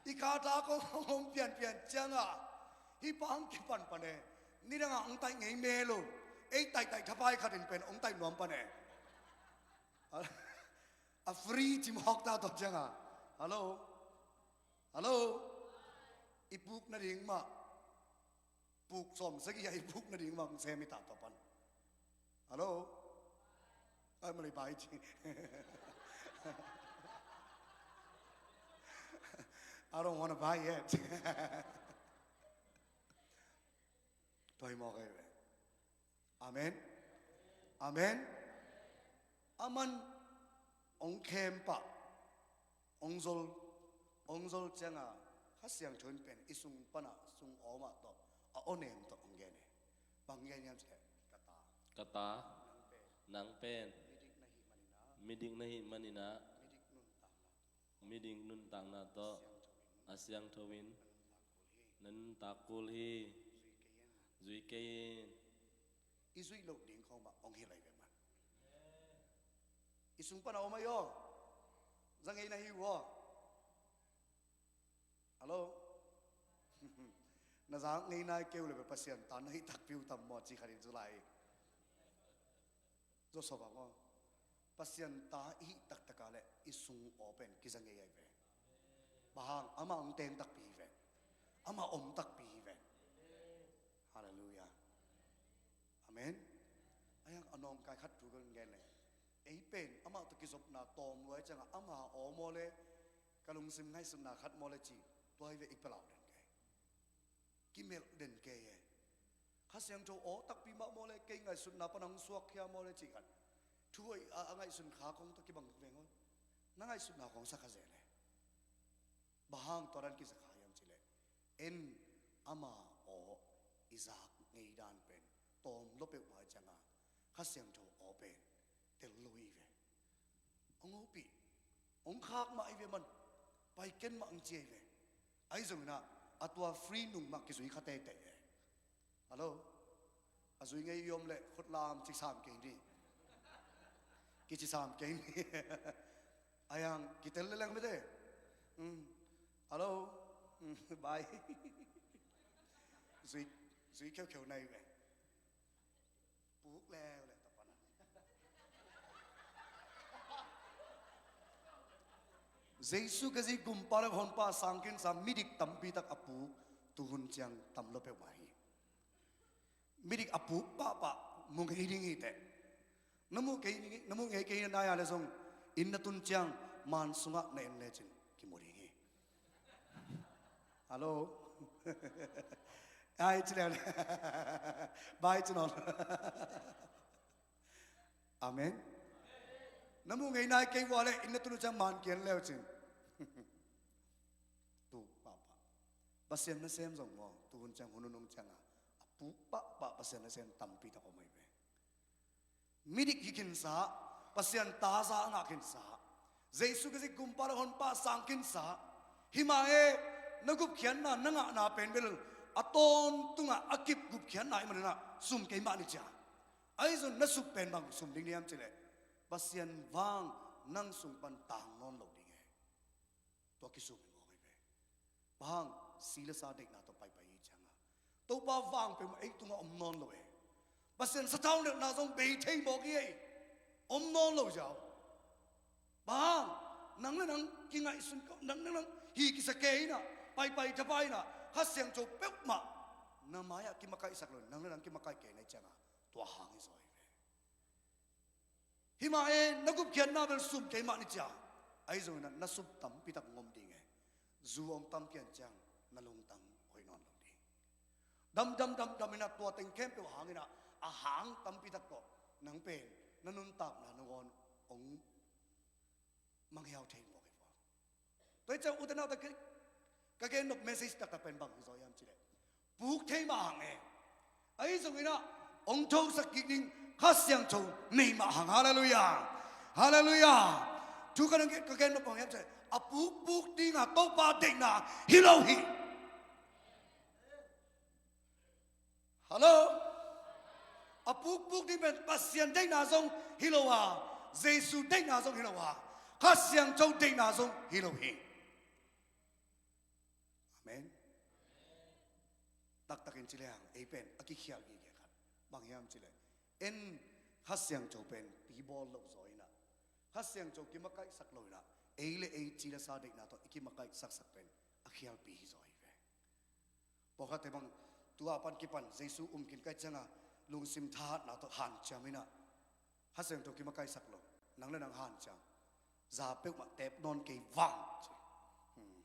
I kha tha khawng hong pianpian ciangin hih pa hong kipanpan e. Nidangah hong taih ngei mel lo. Ei taihtaih thapai khatin pen hong taih nuam pan e. A free cimawk ta tawh ciangin. Hallo? Hallo? I puk nading mah, puk sawm sagih a i puk nading mah hong sem hi ta tua pan. Hallo? Ai, malei bai ci. I don't wanna buy yet. Tua hi mawk ahi ve. Amen. Amen. Aman hong khempah, hong zol, hong zol ciangin Kha Siangtho in pen i sung panah, sung awmah tawh, a awnem tawh hong gen e. Bang gen hiam ci leh, ka ta, ka ta, nang pen, nang pen, midik na hih maninah, midik na hih maninah, midik nuntakna tawh, midik nuntakna tawh, a siangtho in, a siangtho in, na nuntak kul hi, na nuntak kul hi. Zui kei in. Zui kei in. I zuih loh ding khawng mah hong hilh ahi ve man. I sung pan a om ahi aw. Za ngei na hi uh aw. Hallo? Na za ngei nai kei uh le Pasian ta na hih takpi uh tam maw ci khat in cu lai. Joseph a maw? Pasian ta i hih taktak a le i sung aw pen kiza ngei ahi ve. Bang hang? Amah hong teng takpi hi ve. Amah om takpi hi ve. Halleluiah. Amen. Ahi hang a nawngkai khat thu ka gen le, ei pen amah tawh kizopna tawm lua ciangin ama aw maw le, ka lungsim ngaihsutna khat maw le ci, tua hi ve i palau den kei. Kimelh den kei e. Kha Siangtho aw takpi mah maw le, kei ngaihsutna pan hong suak khia maw le ci khat. Thu hoih a, a ngaihsun kha kong tawh kibang veng aw. Na ngaihsutna kong sa kha zel e. Bang hang tua dan kisa kha hiam ci leh, en ama aw i zak ngei dan pen tawm lua peuhmah ciangin Kha Siangtho aw pen tel lo hi ve. Hong hopih, hong khak mah hi ve man, pai ken mah hong ci hi ve. Ahi zongin ah a tua free nung mah kizui kha teitei e. Hallo? A zui ngei i om leh khut lam ci sam kei ni. Kici sam kei ni. Ahi hang kitel leleng mete. Mm. Hallo? Mm, bye. Zui, zui kheukheu nai ve. Puk leuleu ta pana. Jesu Khazih gumpa le honpa sangkhin sa midik tampi tak a puk tuhun ciang tam lo peuhmah hi. Midik a puk pahpah mu ngei ding hi teh. Na muh kei, na muh ngei kei na nai a le zong inn na tun ciang man sungah na en lecin kimu ding hi. Hallo? Ai ci leu le. Bai ci nawn. Amen. Na muh ngei nai kei vua le inn na tun uh ciang man kian leu cin. Tu pahpah. Pasian nasem zong maw, tuhun ciang hun nunung cianga a puk pahpah Pasian nasem tampi tak om ahi ve. Midik hi khinsa, Pasian taza a ngah khinsa, Jesu Khazih gumpa le honpa sang khinsa. Himah e, na gupkhiatna na ngahna pen bel a tawntunga a kip gupkhiatna i maninah sum keimah ni cia. Ahi zong na suk pen bang sum ding niam cileh, Pasian vang nang sung pan tang nawn lo ding e. Tua kisum hi mawk hi ve. Bang hang? Si le sa deihna tawh paipai hi cianga Topa vang peuhmah ei tungah om nawn lo e. Pasian sathau nelhna zong bei thei mawk hi ei. Om nawn lo ziau. Bang hang? Nang le nang kingaihsun kei, nang le nang hi kisa kei inah, paipai thapai inah, Kha Siangtho peuhmah na mai-ah kimakaihsak lo, nang le nang kimakaih kei na hi cianga tua hang hi zaw hi ve. Himah e, na gupkhiatna bel sum keimah ni cia. Ahi zongin ah na sum tampi tak ngom ding e. Zu hong tam pian ciang na lungtang hoih nawn lo ding. Damdam damdam inah tua teng khempeuh hangin ah a hang tampi tak tawh nang pen na nuntakna nangawn hong manghiau thei mawk hi vua. Tua hi ciang ute naute, ka gen nop message taktak pen bang hi zaw hiam cileh, puk thei mah hang e. Ahi zongin ah hong thosak kik ding Kha Siangtho nei mah hang. Halleluiah. Halleluiah. Thu ka gen, ka gen nop bang hiam cileh, a pukpuk dinga Topa deihna hi lo hi. Hallo? A pukpuk ding pen Pasian deihna zong hi lo a, Jesu deihna zong hi lo a, Kha Siangtho deihna zong hi lo hi. Amen. Taktakin ci lehang ei pen a kikhial gige khat bang hiam cileh, en Kha Siangtho pen pibawl lo zaw inah, Kha Siangtho kimakaihsak lo inah, ei le ei ci le sa deihna tawh i kimakaihsaksak pen a khialpi hi zaw hi ve. Pawlkhatte bang tua pan kipan Jesu um khin ka hih cianga lungsim thahatna tawh hanciam inah, Kha Siangtho kimakaihsak lo, nang le nang hanciam, za peuhmah tep nawn kei vang ci. Hmm.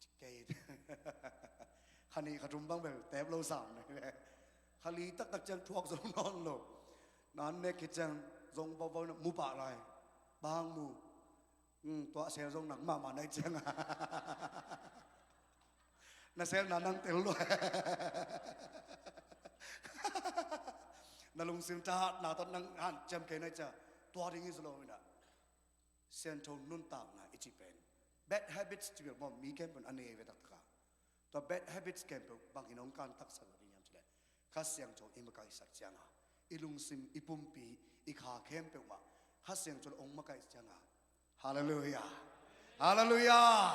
Ci kei. Kha nih kha thum bang bel tep lo sam ne ve. Kha li taktak ciang thuak zo nawn lo. Nan nek khit ciang zong vauvau inah mu pah lai. Bang mu? Hmm, tuah sel zong nang mahmah na hi cianga na selna nang tel lua. Na lungsim thahatna tawh nang hanciam kei na hi cia. Tua ding hi zaw lo inah Siangtho nuntakna i cih pen, bad habits ci bel maw, mi khempeuh in a nei ve taktaka. Tua bad habits khempeuh bang hi nong kantaksak lo ding hiam cileh, Kha Siangtho i makaihsak cianga, i lungsim, i pumpi, i kha khempeuh mah Kha Siangtho le hong makaih cianga. Halleluiah. Halleluiah.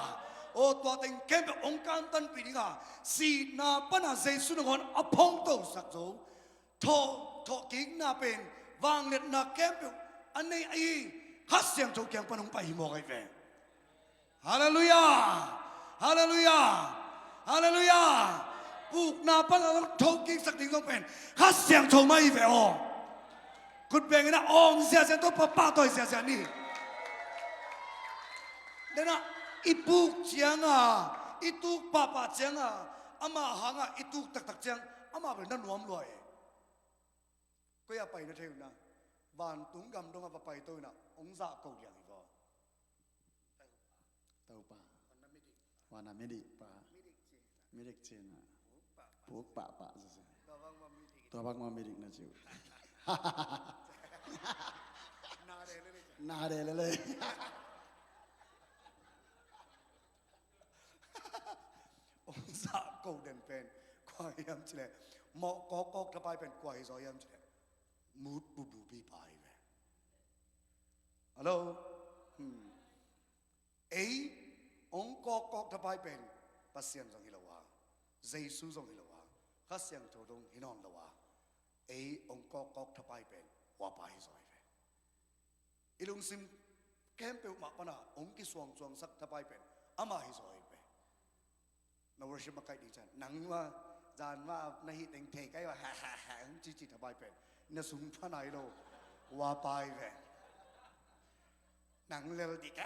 Aw, tua teng khempeuh hong kantanpih dinga, sihna pana Jesu nangawn a phongtosak zo, thawh, thawhkikna pen vangliatna khempeuh a nei ahi Kha Siangtho kiang pan hong pai hi mawk ahi ve. Halleluiah. Halleluiah. Halleluiah. Pukna pan a thokiksak ding zong pen Kha Siangtho mah hi ve aw. Khut bengin a awng ziazia, Topa pahtawi ziazia ni. Dena i puk cianga, i tuk pahpah cianga, ama hanga i tuk taktak ciang ama bel na nuam lua e. Koi a pai na thei uh na? Vantung gam dongah va paito inah hong zahko liang hi vaw. Topa. Wana midik pa. Midik cina. Puk pahpah sese. Tua bang ma midik na ci uh. Na de lele. Hong zahko den pen kua hiam cileh, mawh kawkkawk thapai pen kua hi zaw hiam cileh, mut bubupi pa hi ve. Hallo? Hmm. Ei hong kawkkawk thapai pen Pasian zong hi lo a, Jesu zong hi lo a, Kha Siangtho zong hi nawn lo a, ei hong kawkkawk thapai pen huapa hi zaw hi ve. I lungsim khempeuh mah pana hong kisuangsuangsak thapai pen ama hi zaw hi ve. Na worship makaih ding ciang nang ma, zan ma na hih teng thei kai va, ha ha ha, hong cici thapai pen na sung pana hi lo, huapa hi ve. Nang lel dik a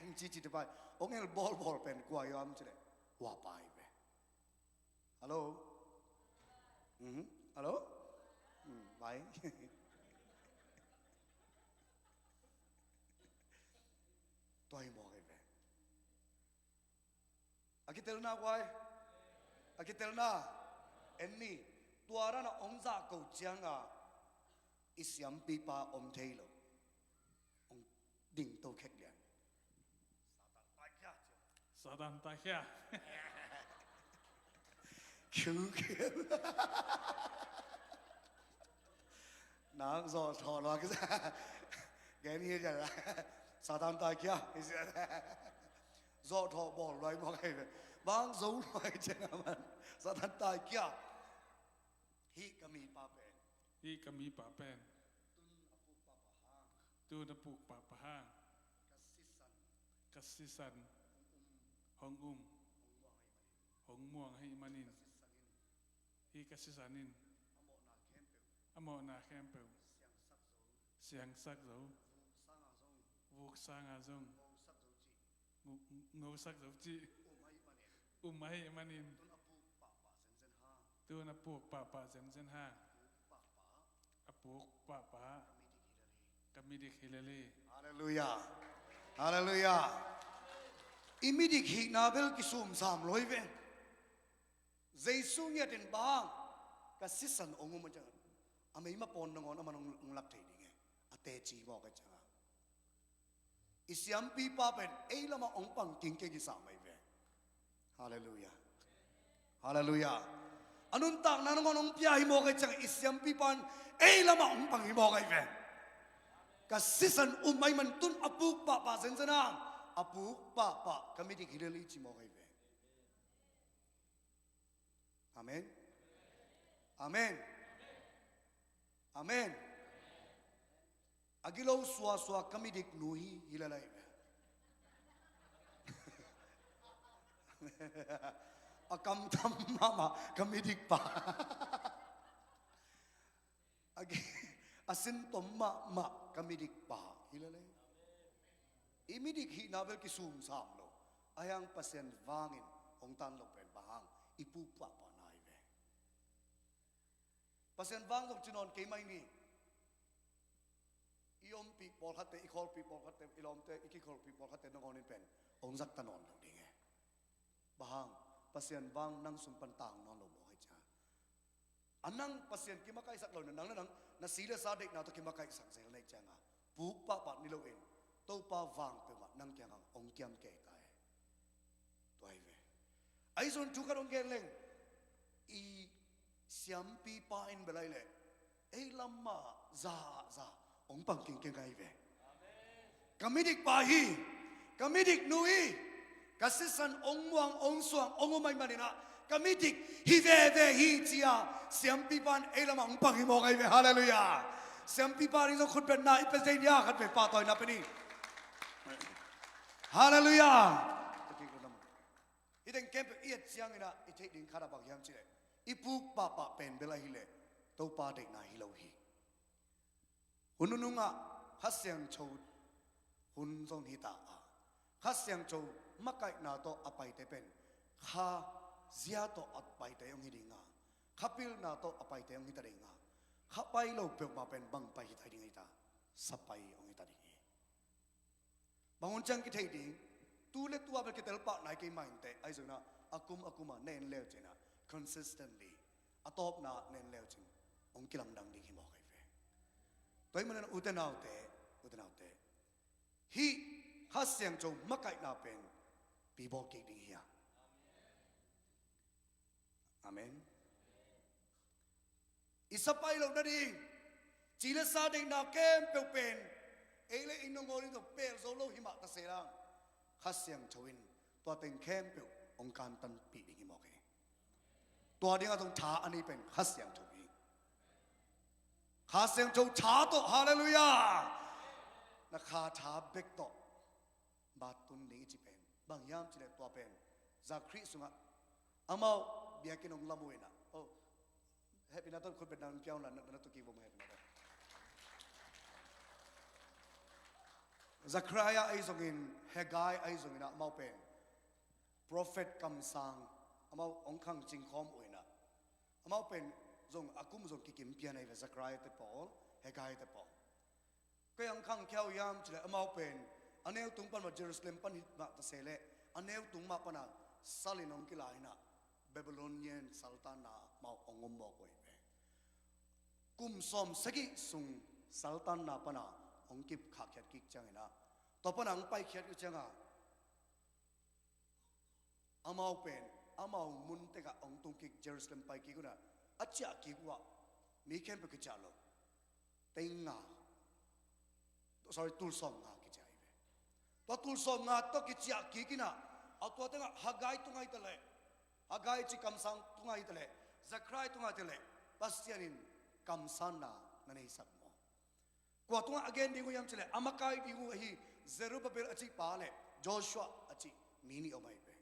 hong cici thapai, hong el bawlbawl pen kua hi om cileh, huapa hi ve. Hallo? Mhm. Hallo? Hmm, vai. Tua hi mawk hi ve. A kitelna guai. A kitelna en ni. Tua dan a hong zahko cianga i siampipa om thei lo. Hong dingto khek lian. Satan taikhia. Satan taikhia. Khiu khiu. Nang zawh thawh lua kisa. Gen hi ciang a, Satan taikhia. Zawh thawh bawl luai mawk ahi ve. Bang zo luai ciang a man, Satan taikhia. Hih ka mipa pen. Hih ka mipa pen. Tun a puk pahpah hang. Tun a puk pahpah hang. Ka sisan. Ka sisan. Hong um. Hong um. Hong muang ahih manin. Hong muang ahih manin. Ka sisan in. Hih ka sisan in. A mawhna khempeuh. A mawhna khempeuh. Siangsak zo. Siangsak zo. Vuk sanga zong. Vuk sanga zong. Ngosak zo cih. Ngo-, ngosak zo cih. Um ahih manin. Um ahih manin. Tun a puk pahpah zenzen hang. Tun a puk pahpah zenzen hang. A puk pahpah. A puk pahpah. Ka midik hi lel hi. Ka midik hi lel hi. Halleluiah. Halleluiah. I midik hihna bel kisumsam lo hi ve. Jesu ngiatin bang hang, ka sisan hong um a ciang a, a meima pawn nangawn aman hong, hong lak thei ding e. A teci mawk a ciang a. I siampipa pen ei lamah hong pang kingkeng i sam ahi ve. Halleluiah. Halleluiah. A nuntakna nangawn hong pia hi mawk ahi ciang i siampipa in ei lamah hong pang hi mawk ahi ve. Ka sisan um ahih man tun a puk pahpah zenzen hang, a puk pahpah ka midik hi lel hi ci mawk ahi ve. Amen. Amen. Amen. A gilo suasua ka midik nu hi, hi lel hi. A kamtam mahmah ka midik pa. A gi-, a sintom mahmah ka midik pa hi lel hi. I midik hihna bel kisumsam lo. Ahi hang Pasian vangin hong tan lo pen bang hang, i puk pahpahna hi ve. Pasian vang zong ci nawn kei mai ni. I ompih pawlkhatte, i khawlpih pawlkhatte, i lawmte, i kikholhpih pawlkhatte nangawn in pen hong zahtak nawn lo ding e. Bang hang, Pasian vang nang sung pan tang nawn lo mawk ahi ciang a, nang Pasian kimakaihsak lo na, nang na, nang na si le sa deihna tawh kimakaihsak zel na hih ciang a, puk pahpah ni loin Topa vang peuhmah nang kiangah hong kiam kei ta e. Tua hi ve. Ahi zong thu khat hong gen leng, i siampipa in bel ahi leh ei lamah za za hong pang kingkeng ahi ve. Ka midik pa hi. Ka midik nu hi. Ka sisan hong muang, hong suang, hong um ahih manin ah, ka midik hi veve hi ci-a siampipa in ei lamah hong pang hi mawk ahi ve. Halleluiah. Siampipa ding zong khutbetna i pia zel ni a, khat vei pahtawina pia ni. Halleluiah. Hih teng khempeuh i et ciangin ah i theih ding khat ah bang hiam cih leh, i puk pahpah pen bel ahi leh Topa deihna hi lo hi. Hun nunung ah Kha Siangtho hun zong hi ta a, Kha Siangtho makaihna tawh a paite pen Kha zia tawh a paite hong hi ding a, Kha pilna tawh a paite hong hi ta ding a, Kha pai lo peuhmah pen bang pai hi ta ding ahi ta? Sa pai hong hi ta ding hi. Bang hun ciang kithei ding, tu le tu-a bel kitel pah nai kei mah inteh, ahi zongin ah a kum a kum a na en le uh cin ah, consistently, a tawpna na en le uh cin hong kilamdang ding hi mawk ahi ve. Tua ahih manin ute naute, ute naute, hih Kha Siangtho makaihna pen pi bawl kik ding hi a. Amen. I sa pai loh nading ci le sa deihna khempeuh pen ei le ei nangawn in zong pel zo lo hi mah ta se lang, Kha Siangtho in tua teng khempeuh hong kantanpih ding hi mawk hi. Tua dingah zong tha a nei pen Kha Siangtho hi. Kha Siangtho tha tawh, halleluiah, na kha tha bek tawh mat tun ding i ci pen bang hiam cih leh tua pen Zakri sungah amau biakinn hong lam uh in ah. Oh, hehpihna tawh khutbetna hong pia un la, na, na tuki vo mah hehpihna tawh. Zechariah ahi zongin, Haggai ahi zongin ah amau pen prophet kamsang, amau hong khangcing khawm uh in ah. Amau pen zong a kum zong kikim pian ahi ve, Zechariah te pawl, Haggai te pawl. Koi hang khangkhia uh hiam cih leh amau pen a neu tung pan mah, Jerusalem pan hi mah ta se leh a neu tung mah pan a sal in hong kila in ah, Ba-, Babylonian saltanna mah hong om mawk uh hi ve. Kum sawm sagih sung saltanna pana hong kipkhahkhiat kik ciangin ah, tua pana hong paikhiat uh ciangah, amau pen, amau mun tekah hong tung kik, Jerusalem pai kik un ah, a ciah kik uh ah, mi khempeuh kiciah lo. Teng nga, sorry, tul sawm nga kiciah hi ve. Tua tul sawm nga tawh kiciah kik in ah, a tua tengah Haggai tung ahih teh leh, Haggai cih kamsang tung ahih teh leh, Zechariah tung ahih teh leh, Pasian in kamsanna na neisak maw? Kua tungah a gen ding uh hiam cih leh, a makai ding uh ahi Zerubbabel a cih pa leh Joshua a cih mi nih om ahi ve.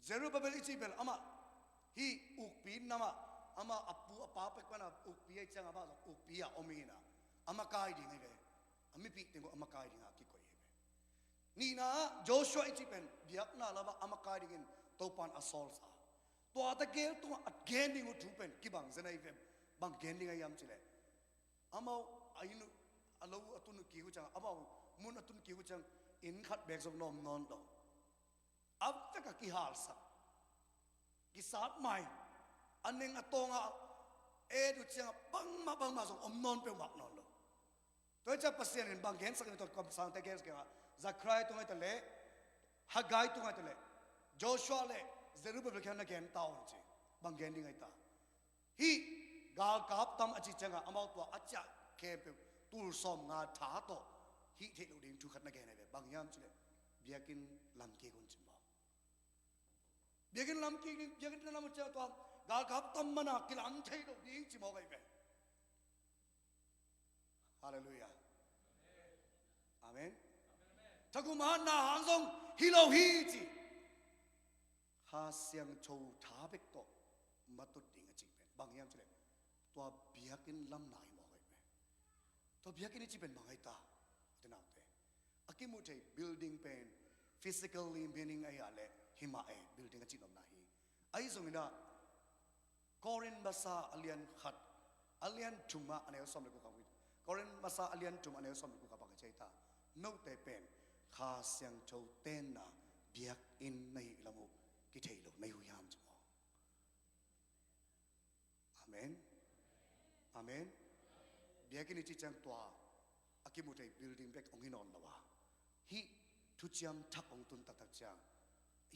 Zerubbabel i cih bel amah hih ukpi namah, amah a pu a pa pek pana ukpi ahih ciangah amah zong ukpi a om hi in ah, a makai ding hi ve. A mipih teng uh a makai dingah a kikoih hi ve. Nihna ah Joshua i cih pen biakna lamah a makai dingin Topan a sawlsa. Tua tegel tungah a gen ding uh thu pen kibang zen ahi ve. Bang gen ding ahi hiam cih leh, amau a inn uh, a lo uh a tun uh kik uh ciang, amau mun a tun kik uh ciang, inn khat beek zong na om nawn lo. A vek a kihalsak, kisat mai, a neng a tawng a et uh ciangah bangmah bangmah zong om nawn peuhmah nawn lo. Tua hi ciah Pasian in bang gensak in, tua kamsangte gensak in ah, Zechariah tung ahih teh leh, Haggai tung ahih teh leh, Joshua leh Zerubbabel kiang na gen ta un ci. Bang gen ding ahi ta? Hih galkap tam a cih ciangah amau tua a ciah khempeuh tul sawm nga tha tawh hih theih loh ding thu khat na gen ahi ve. Bang hiam cih leh, biakinn lam kik un ci maw? Biakinn lam kik ding, biakinn lam un ciang tua galkap tam mana kilam thei loh ding ci maw ahi ve. Halleluiah. Amen. Thakum hatna hang zong hi lo hi ci. Kha Siangtho tha bek tawh matut ding a cih pen bang hiam cih leh, tua biakinn lamna hi mawk ahi ve. Tua biakinn i cih pen bang ahi ta? Ute naute, a kimuh theih building pen physically meaning ahi ah leh hi mah e, building a cih nopna hi. Ahi zongin ah, Korin masa a lian khat, a lian thum ah a neu sawm le guk ah, Korin masa a lian thum a neu sawm le guk ah bang a ci ahi ta? Note pen Kha Siangtho tenna biakinn na hih lam uh kithei lo na hi uh hiam ci maw? Amen. Amen. Biakinn i cih ciang tua a kimuh theih building bek hong hi nawn lo a, hih thuciam thak hong tun taktak ciang,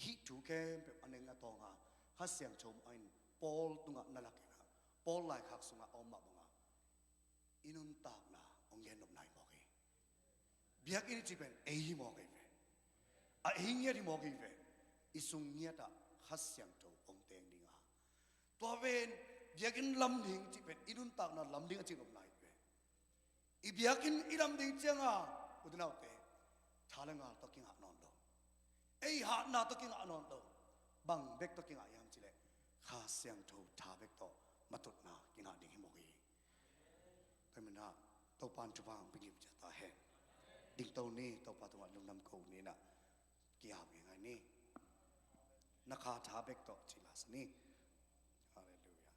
hih thu khempeuh a neng a tawng a, Kha Siangtho mah in Paul tungah na lak in ah, Paul laikhak sungah a om mah bangah i nuntakna hong gennopna hi mawk hi. Biakinn i cih pen ei hi mawk hi ve. A ei ngiat hi mawk hi ve. I sung ngiat ah Kha Siangtho hong teng ding a, tua pen biakinn lam ding cih pen i nuntakna lam ding a cih nopna hi ve. I biakinn i lam ding ciangah, ute naute, tha le ngal tawh kingah nawn lo. Ei hatna tawh kingah nawn lo. Bang bek tawh kingah hiam cih leh, Kha Siangtho tha bek tawh matutna kingah ding hi mawk hi. Tua manin ah Topa'n thupha hong pia ngei ciat ta hen. Dingto ni, Topa tungah lungdam ko ni in ah, ki-ap ngeingai ni. Na kha tha bek tawh ci la sa ni. Halleluiah.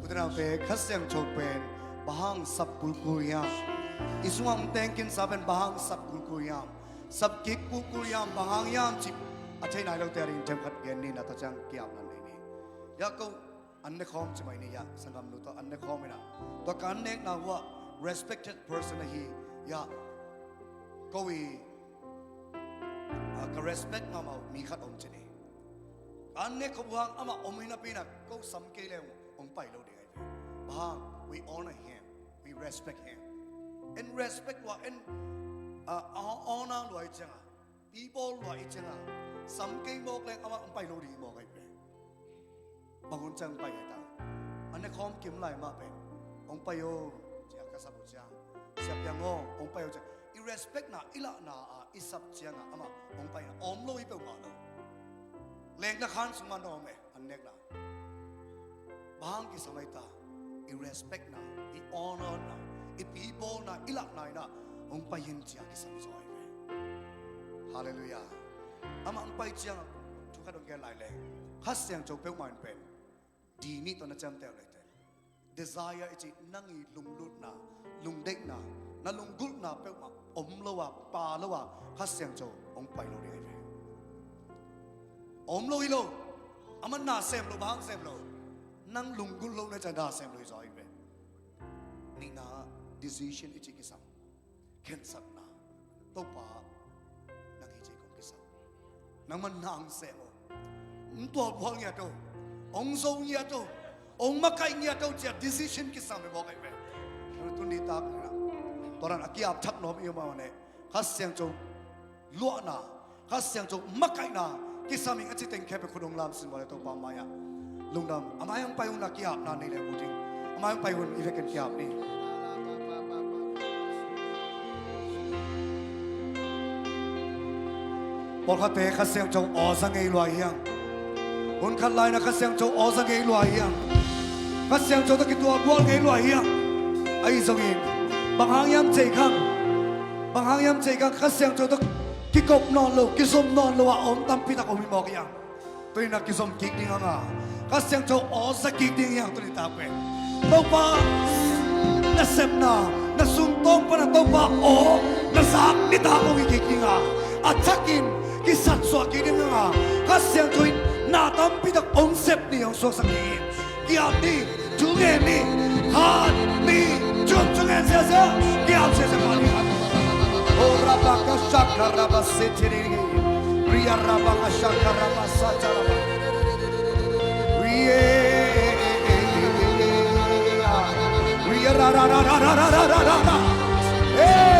Ute naute, Kha Siangtho pen bang hang sap kulkul hiam? I sungah om tengkin sa pen bang hang sap kulkul hiam? Sap kik kulkul hiam, bang hang hiam cih a thei nai lote ading themkhat gen ni, na tua ciang ki-apna nei ni. Ya ko an ne khawm ci mai ni ya, sanggamnu tawh an ne khawm ina. Tua ka an nekna uh ah respected person ahi ya, ko i, ah, ka respect mahmah uh mi khat om ci ni. Ka an nek khawm uh hang amah om hi napi ina, ko sam kei leng hong pai lo ding ahi ve. Bang hang, we honor him, we respect him. En respect lua, en, ah, honor lua i cianga, pibawl lua i cianga, sam kei mawk leng amah hong pai lo ding hi mawk ahi ve. Bang hun ciang pai ahi ta? An ne khawm kim lai mah pen hong pai o, cia ka sap uh ciang, Sia Piang aw, hong pai o, cia. I respect na, i lahna a i sap cianga amah hong paina om lo hi peuhmah lo. Lekna khan sung mah na om e, an nekna. Bang hang kisam ahi ta? I respect na, i honor na, i pibawl na, i lahna ina hong pai hi cia kisam zaw ahi ve. Halleluiah. Amah hong pai cianga thu khat hong gen lai leng, Kha Siangtho peuhmah in pen di nih tawh na ciamteh uh leh tel. Desire i cih, nang i lunglutna, lungdeihna, na lunggulhna peuhmah om lo a, pha lo a, Kha Siangtho hong pai lo ding ahi ve. Om lo hi lo. Amah na sem lo, bang sem lo? Nang lunggulh lo na ciang na sem lo hi zaw ahi ve. Nihna, decision i cih kisam. Khensatna. Topa, nang hi ci kong kisam. Nangman na hong sem aw. Hong tualbual ngiat aw. Hong zo ngiat aw. Hong makaih ngiat aw cia decision kisam hi mawk ahi ve. Tuni tak ina, tua dan a ki-ap thak nuam i om a, mane Kha Siangtho luahna, Kha Siangtho makaihna kisam ing a ci teng khempeuh khut hong lamsin vua le Topa mai-ah. Lungdam. A mai hong pai ung, na ki-apna nei le mu ding. A mai hong pai un, i vekin ki-ap ni. Pawlkhatte Kha Siangtho aw za ngei lua hiang. Hun khat lai-in ah Kha Siangtho aw za ngei lua hiang. Kha Siangtho tawh kitualbual ngei lua hiang. Ahi zongin bang hang hiam cih khang, bang hang hiam cih khang, Kha Siangtho tawh kikop nawn lo, kizom nawn lo a om tampi tak om hi mawk hiang. Tuni-in ah kizom kik ding hang a, Kha Siangtho aw za kik ding hiang tuni tak pen. Topa nasepna, na sungtawng pan a Topa aw na zak nitak hong hi kik ding a, a thakin kisatsuah kik ding hang a, Kha Siangtho in na tampi tak hong sep ni, hong suaksak ni. Ki-ap ni. Thu ngen ni. Khat, nih, thum, thu ngen ziahziah. Ki-ap ziahziah pah ni. Oh, rabakashakarabasitiri. Ria rabakashakarabasatara. Ria. Ria ra ra ra ra. Hey.